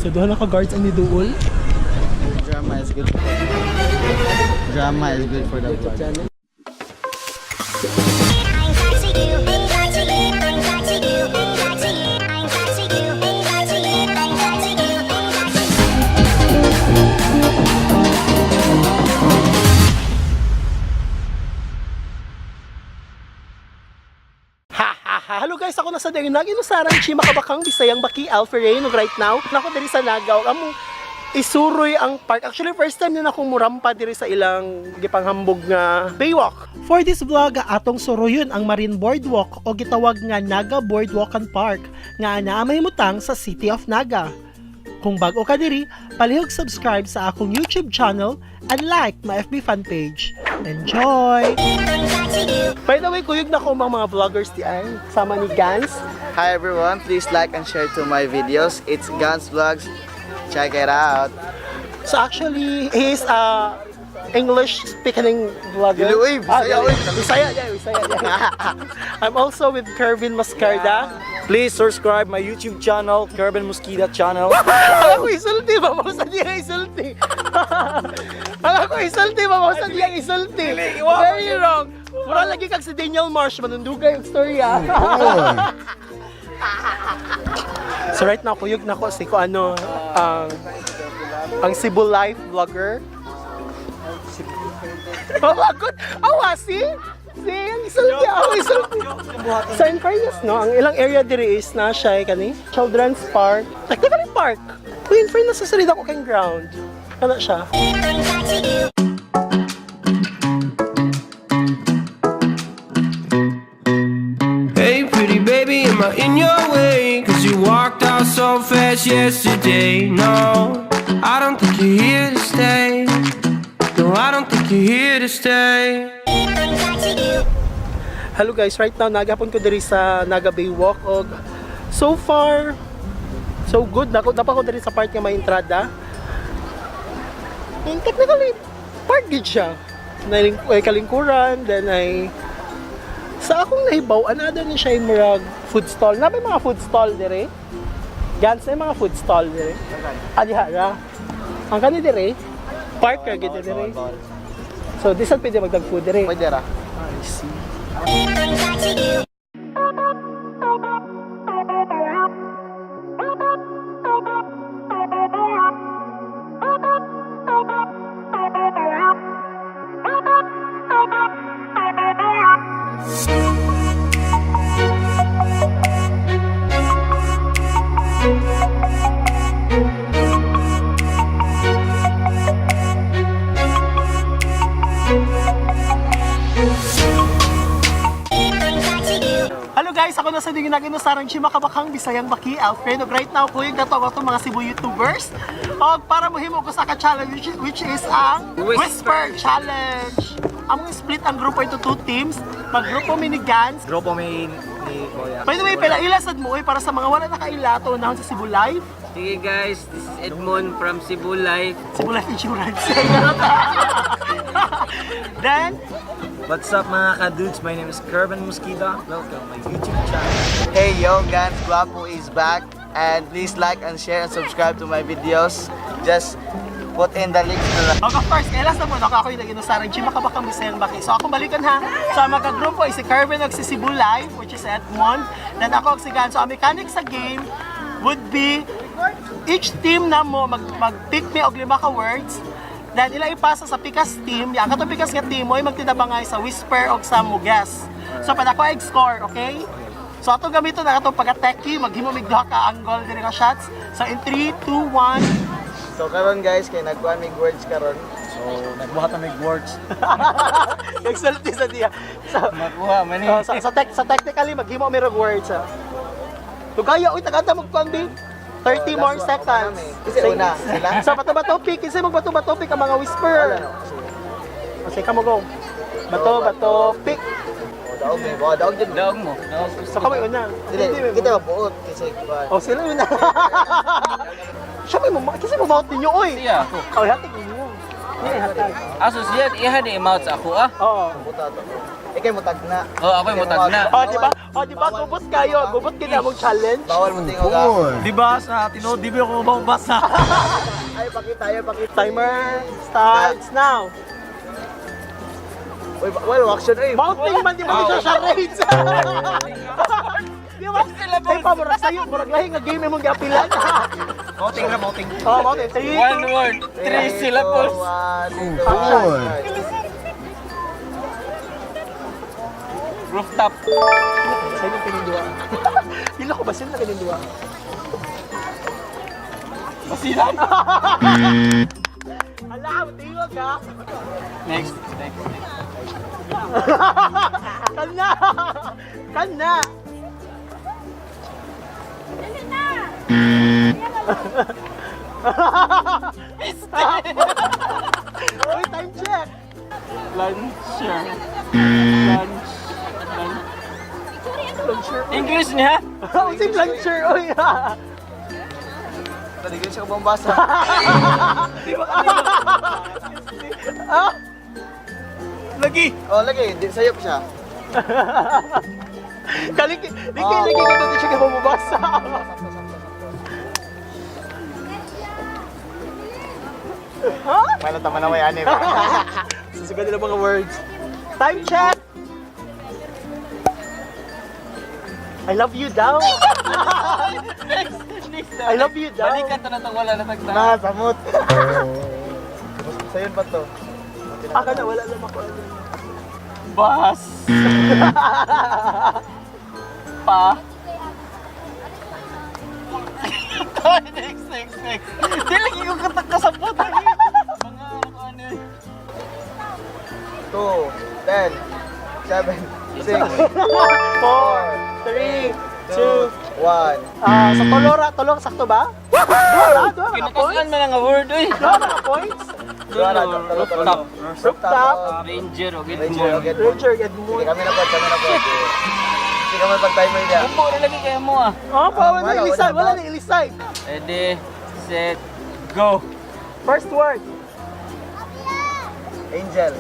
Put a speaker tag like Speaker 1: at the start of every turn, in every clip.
Speaker 1: So duha na ka guards ang niduol.
Speaker 2: Drama is good for the vlog.
Speaker 1: Ha ha ha. Hello guys, ako na sa Deng Nagi no Sarang Chima Kabakang Bisayang Baki Alfred ug right now. Nako diri sa Nagaw amo isuroy ang park. Actually, first time na akong murampa diri sa ilang gipanghambog nga Baywalk. For this vlog, atong suroyon ang Marine Boardwalk o gitawag nga Naga Boardwalk and Park nga naa mahimutang sa City of Naga. Kung bago ka diri, palihog subscribe sa akong YouTube channel and like my FB fan page. Enjoy! By the way, kuyog na ko mga vloggers di ay. Sama ni Gans.
Speaker 2: Hi everyone, please like and share to my videos. It's Guns Vlogs. Check it out.
Speaker 1: So actually, he is a English speaking vlogger.
Speaker 2: Dili, uy, Bisaya,
Speaker 1: Ah,
Speaker 2: uy.
Speaker 1: Bisaya, yeah, Bisaya, yeah. I'm also with Kervin Mascarda.
Speaker 3: Please subscribe my YouTube channel, Kerben Mosquita channel.
Speaker 1: Alam ko isulti ba? Mausa niya isulti. Alam ko isulti ba? Mausa niya isulti. Very wrong. Mura lagi kag si Daniel Marsh, manundugay yung story ah. So right now, kuyog na ko si ko ano, ang Cebu Life vlogger. Oh, good. Awa, see? See, ang isulti, ako isulti. So in fairness, no, ang ilang area diri is na siya kani Children's Park. Technically park. Uy, in fairness, sa sarili ako kang ground. Ano siya?
Speaker 4: Hey, pretty baby, am I in your way? 'Cause you walked out so fast yesterday. No, I don't think you're here to stay. No, I don't think you're here to stay.
Speaker 1: Hello guys, right now nagapon ko diri sa Naga Bay Walk og so far so good. Nako napa ko diri sa part nga may entrada. And technically park gid siya. Naling ay kalingkuran then ay sa akong nahibaw another ni siya yung murag food stall. Na may mga food stall diri. Gans na mga food stall diri. Adiha ra. Ang kani diri park ra gid diri. So this one pwede magdag food diri.
Speaker 2: Pwede ra.
Speaker 1: I see. Hello guys, ako na sa Dinginagin no Sarang Chima Kabakang Bisayang Baki Alfred. Ug right now ko yung gato ako mga Cebu YouTubers. Og para mohimo ko sa ka challenge which is ang Whisper Challenge. Among split ang grupo into two teams. Maggrupo mi ni Gans.
Speaker 3: Grupo may ni Kuya.
Speaker 1: By the way, pala ilasad mo oy para sa mga wala nakaila to unahon sa Cebu Life.
Speaker 5: Sige guys, this is Edmond from Cebu Life.
Speaker 1: Cebu Life Insurance. Then,
Speaker 3: What's up mga ka-dudes? My name is Kerben Mosquita. Welcome my YouTube channel.
Speaker 2: Hey yo, Guns Guapo is back. And please like and share and subscribe to my videos. Just put in the links below.
Speaker 1: Og of course, kailas na mo, ako ako yung nag-inusarang Chima Kabakang Bisayang Baki. So akong balikan ha, sa so, magkagrupo ay si Kervin og si Cebu Life, which is Edmond. Then ako og si Gan. So ang mechanics sa game would be each team na mo mag-pick me og lima ka words. Then ila ipasa sa pikas team. Yang katong pikas nga team mo ay magtinabangay sa whisper og sa mugas. So padako ay score, okay? So atong gamiton na katong pagka-techie, maghimo mig duha ka angle diri ka shots. So in 3, 2, 1,
Speaker 2: So karon guys, kay nagkuha mig words karon.
Speaker 3: So, nagbuhat na may words.
Speaker 1: Nagsulti sa diya. So,
Speaker 2: Makuha man
Speaker 1: oh, sa technically, maghimo mi rog words. Ah. Tugaya, uy, tagata mo kuan bi. 30
Speaker 2: Oh,
Speaker 1: more
Speaker 2: last one.
Speaker 1: seconds.
Speaker 2: Una, may. Kasi una, sila?
Speaker 1: So, bato-bato pick. Kinsa mo bato-bato pick ang mga whisper. Kasi kamo go. Bato, bato, pick.
Speaker 2: Daog may, oh, daog din.
Speaker 5: Daog mo. Daog.
Speaker 1: So, kami una.
Speaker 2: Dili,
Speaker 1: Hindi,
Speaker 2: kita ba buot kasi kuha.
Speaker 1: Oh, sila una. Siya may mama, kasi mamount ninyo, oy.
Speaker 5: Siya ako.
Speaker 1: Oh, hatag ninyo. Hindi, hatag.
Speaker 5: Aso siya, iha di mouth sa ako ah.
Speaker 1: Oo.
Speaker 2: Buta to. Ikay mo tagna.
Speaker 5: Oh, ako'y mutagna.
Speaker 1: Oh, di ba? Oh, di ba? Gubot kayo. Gubot kina mong challenge.
Speaker 2: Bawal mo tingog ha.
Speaker 3: Di ba sa tinuod, di ba ako mabasa?
Speaker 2: Ay, pakita, ay, pakita.
Speaker 1: Timer starts now.
Speaker 2: Uy, well, action eh.
Speaker 1: Mounting man di mo siya charades. Di ba? Ay pa murag sayo, murag lahi nga game imong giapilan.
Speaker 3: Mounting ra, mounting.
Speaker 1: Oh, mounting. Three,
Speaker 5: One
Speaker 1: two,
Speaker 5: word, three syllables.
Speaker 2: One, two,
Speaker 1: Action.
Speaker 2: one.
Speaker 5: Rooftop.
Speaker 1: Sa'yo yung pinindua. Hila ko ba sila na pinindua?
Speaker 5: Basilan.
Speaker 1: Ala, tingog ka.
Speaker 5: Next, next, next.
Speaker 1: Kana! Kana!
Speaker 6: Dali na!
Speaker 1: Uy, time check!
Speaker 5: Luncher. Lunch. Lunch.
Speaker 1: Launcher.
Speaker 5: English niya?
Speaker 1: Oh, si launcher. Uy, ha.
Speaker 2: Taligin siya bombasa.
Speaker 1: Ah!
Speaker 3: Lagi!
Speaker 2: Oh, lagi, di, sayop siya.
Speaker 1: Kaliki, liki, liki, kita di siya mababasa. Ha?
Speaker 2: Paano tama na may anime?
Speaker 1: Susugan nila mga words. Time check! I love you daw.
Speaker 5: Next, next.
Speaker 1: I love you daw.
Speaker 5: Balikan to na itong wala na tagta.
Speaker 2: Na, samot. Sayon pa to.
Speaker 1: Aka na, wala lang ako.
Speaker 5: Bas. Pa. Next, next, next. Di lagi ko kasabot. Mga ano ano.
Speaker 2: 2, 10, 7, 6,
Speaker 1: 4, 3, 2,
Speaker 2: 1.
Speaker 1: Ah, sa Tolora, Tolong, sakto ba? Duha, duha ka
Speaker 5: Kinakasan
Speaker 1: points?
Speaker 5: man ang word oy.
Speaker 1: Duha ka points?
Speaker 5: Rooftop.
Speaker 1: Rooftop,
Speaker 5: Ranger o
Speaker 2: Ranger,
Speaker 5: Edmond.
Speaker 2: okay.
Speaker 1: Ranger,
Speaker 2: Sige,
Speaker 1: Edmund.
Speaker 2: kami na po, kami na po. Sige kami pag-timer niya.
Speaker 5: Upo na lagi kayo mo ah.
Speaker 1: Oh, pa, wala
Speaker 2: Wala,
Speaker 1: na ilisay,
Speaker 2: wala
Speaker 1: wala na ilisay.
Speaker 5: Ready, set, go.
Speaker 1: First word.
Speaker 2: Angel.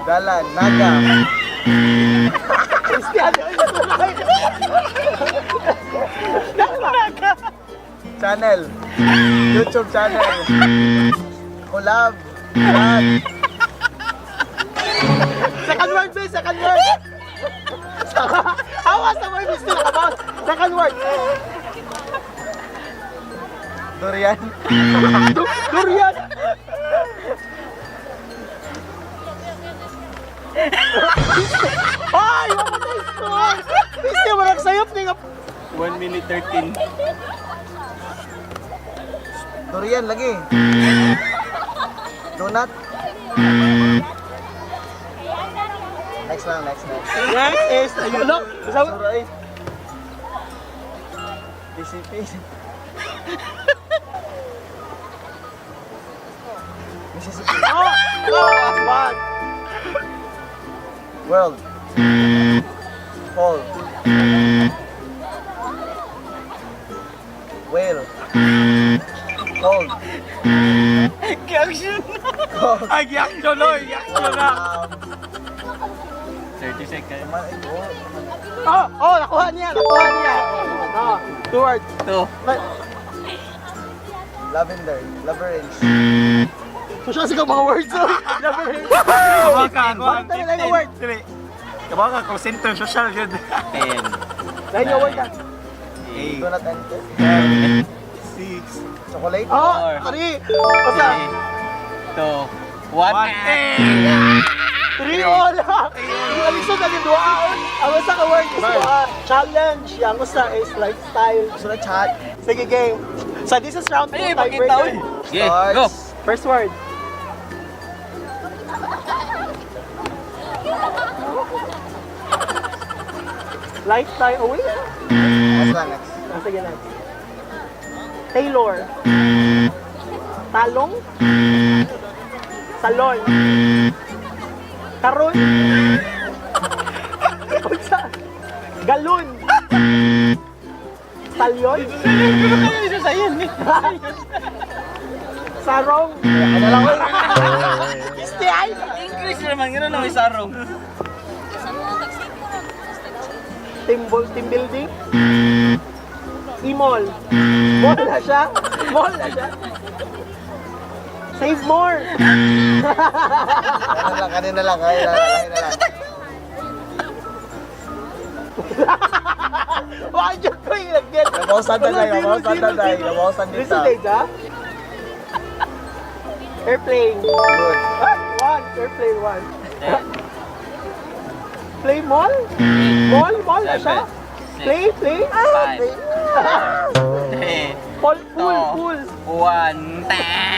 Speaker 2: Dalan, Naga.
Speaker 1: Cristiano.
Speaker 2: Channel. YouTube channel. Collab. Vlog.
Speaker 1: Second word, be, second word. Awa sa word, gusto na ka Second word.
Speaker 2: Durian.
Speaker 1: Durian. Ay, wala na score. Piste, walang sayop ni nga.
Speaker 5: 1 minute 13.
Speaker 2: Durian lagi. Donut. Next lang, next, next.
Speaker 1: Next is, ayun, look.
Speaker 2: Sura eh. PCP. Mississippi.
Speaker 1: Oh, oh, one.
Speaker 2: World. Paul. Whale. Cold.
Speaker 5: Action!
Speaker 2: Cold.
Speaker 3: Ay, giaction oy! Giaction na!
Speaker 5: 30 seconds.
Speaker 1: Oh, nakuha niya, nakuha niya. Oh, two words.
Speaker 5: 2.
Speaker 2: Lavender. Labyrinth.
Speaker 1: So siya kasi mga words. Oh. Never heard.
Speaker 3: Kabaw ka,
Speaker 1: Bakit tayo lang yung word?
Speaker 3: Dili. Kabaw ka, call center, social yun.
Speaker 5: 10.
Speaker 1: Lain yung word ah.
Speaker 3: 8,
Speaker 2: Do not enter.
Speaker 3: 6,
Speaker 2: Chocolate.
Speaker 1: Oh,
Speaker 5: Four.
Speaker 1: three. Basta,
Speaker 5: 2. 1.
Speaker 3: 1,
Speaker 1: three all. Yung alisod na yung duha. Ang usa ka word is duha. Challenge. Ang usa is lifestyle.
Speaker 2: Gusto na chat.
Speaker 1: Sige, game. So this is round 2,
Speaker 5: Ay, pakita oy.
Speaker 1: tiebreaker.
Speaker 5: Okay, go.
Speaker 2: Starts.
Speaker 1: First word. Lifestyle. Oh, wait.
Speaker 2: Next lang, next.
Speaker 1: Ah, sige, next. Taylor. Talong. Salon. Karon. Unsa? Galon. Talyon. Sarong.
Speaker 2: Ano lang ko?
Speaker 1: Isti ay.
Speaker 5: English naman, gano'n na may sarong.
Speaker 1: Team building. E-mall. Mall na siya. Mall na siya. Save more.
Speaker 2: Ano lang, kanina lang, kanina lang, kanina lang.
Speaker 1: Wag yun ko yung lagyan.
Speaker 2: Nabawasan na tayo, nabawasan na tayo, nabawasan dito.
Speaker 1: Listen, Deja. Airplane.
Speaker 2: Good.
Speaker 1: Ah, one. Airplane, one. Play mall? Mall? Mall na siya?
Speaker 5: Seven, six,
Speaker 1: Play, play. Ah,
Speaker 5: five,
Speaker 1: play.
Speaker 5: three,
Speaker 1: Pool, pool,
Speaker 5: two,
Speaker 1: pool.
Speaker 5: one.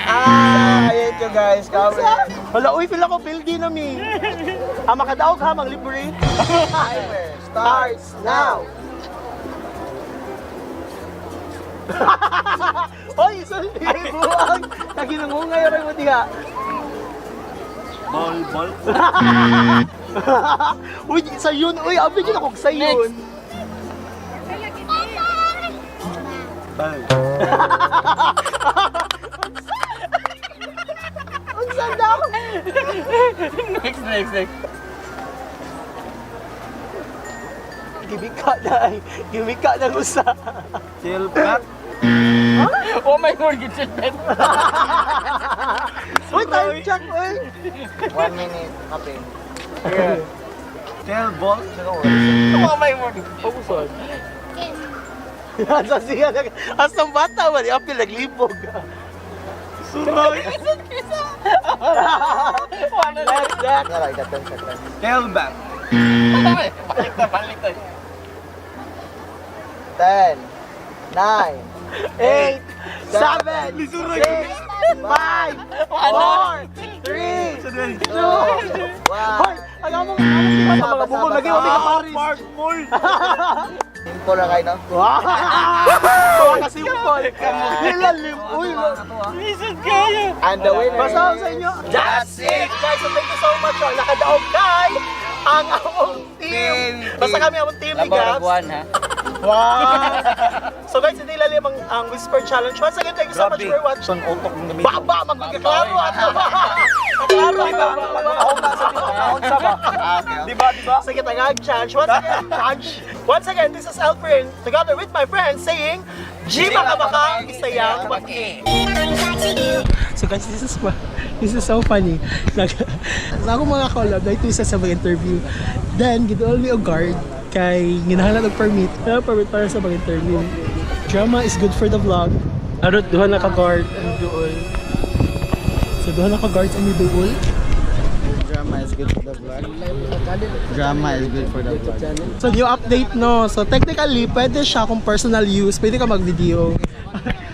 Speaker 2: Ah, I hate you guys. Kami.
Speaker 1: Hala, uy, feel ako building na mi. Ah, makadaog ha, manglibre.
Speaker 2: Timer starts now.
Speaker 1: Oy, isang buang. Naginungungay rin mo diha.
Speaker 5: Ball, ball.
Speaker 1: Uy, sa yun. Uy, abi yun ako sa yun.
Speaker 3: Ball.
Speaker 1: Unsa daw?
Speaker 5: Next, next, next.
Speaker 1: Gimika na ay. Gimika na usa.
Speaker 3: Chill back.
Speaker 5: Oh my God, get your pen.
Speaker 1: Uy, time check, uy.
Speaker 2: 1 minute. Kape.
Speaker 3: Tail ball.
Speaker 5: Oh my God.
Speaker 1: Pausod. Asa siya nag asang bata man apil naglibog.
Speaker 3: Suroy.
Speaker 1: Next, next.
Speaker 2: Nga lang, ika 10 seconds.
Speaker 3: Tail back.
Speaker 5: Balik na, balik na.
Speaker 2: 10, 9,
Speaker 1: 8, 7, 6, 5, 4, 3, 2,
Speaker 2: 1.
Speaker 1: Hoy, alam mo, alam mo, mga
Speaker 2: Basa,
Speaker 1: bukol,
Speaker 2: basa.
Speaker 1: lagi mo ka Paris.
Speaker 3: Park Mall.
Speaker 2: Simple lang kayo, no?
Speaker 1: Wow! Wow, kasimple. Nilalim. Uy,
Speaker 5: Lisod kayo.
Speaker 2: And the winner
Speaker 1: basta sa inyo. That's it! Guys, so thank you so much. Oh. Nakadaog kay ang among team. Basta kami among team ni
Speaker 5: Labaw
Speaker 1: Gabs.
Speaker 5: buwan, ha?
Speaker 1: Wow! So guys, hindi lalim ang Whisper Challenge. Once again, thank you so much for watching.
Speaker 3: Ang utok ng gamit.
Speaker 1: Baba, magkaklaro ato. Klaro ato.
Speaker 3: Sa ba? Di ba, di ba?
Speaker 1: Sige, tagag challenge. Once again, challenge. Once again, this is Alfred together with my friends saying, G Makabaka, Isayang Baki. So guys, this is so funny. Nag, sa akong mga collab, na ito isa sa mga interview. Then, giduol mi og guard kay ginahanglan og permit. Kailangan permit para sa mga interview. Drama is good for the vlog. Arot duha na ka guard ang duol. So duha na ka guards ang duol.
Speaker 2: Drama is good for the vlog. Drama is good for the vlog.
Speaker 1: So new update, no. So technically, pwede siya kung personal use, pwede ka mag-video.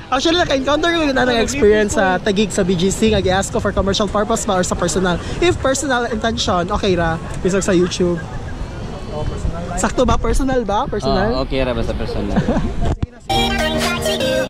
Speaker 1: Actually, naka-encounter ko na ng experience sa Taguig sa BGC, nga gi-ask ko for commercial purpose ba or sa personal. If personal intention, okay ra. Bisag sa YouTube. Sakto ba? Personal ba? Personal?
Speaker 5: Okay ra ba sa personal?
Speaker 6: I'm got to you.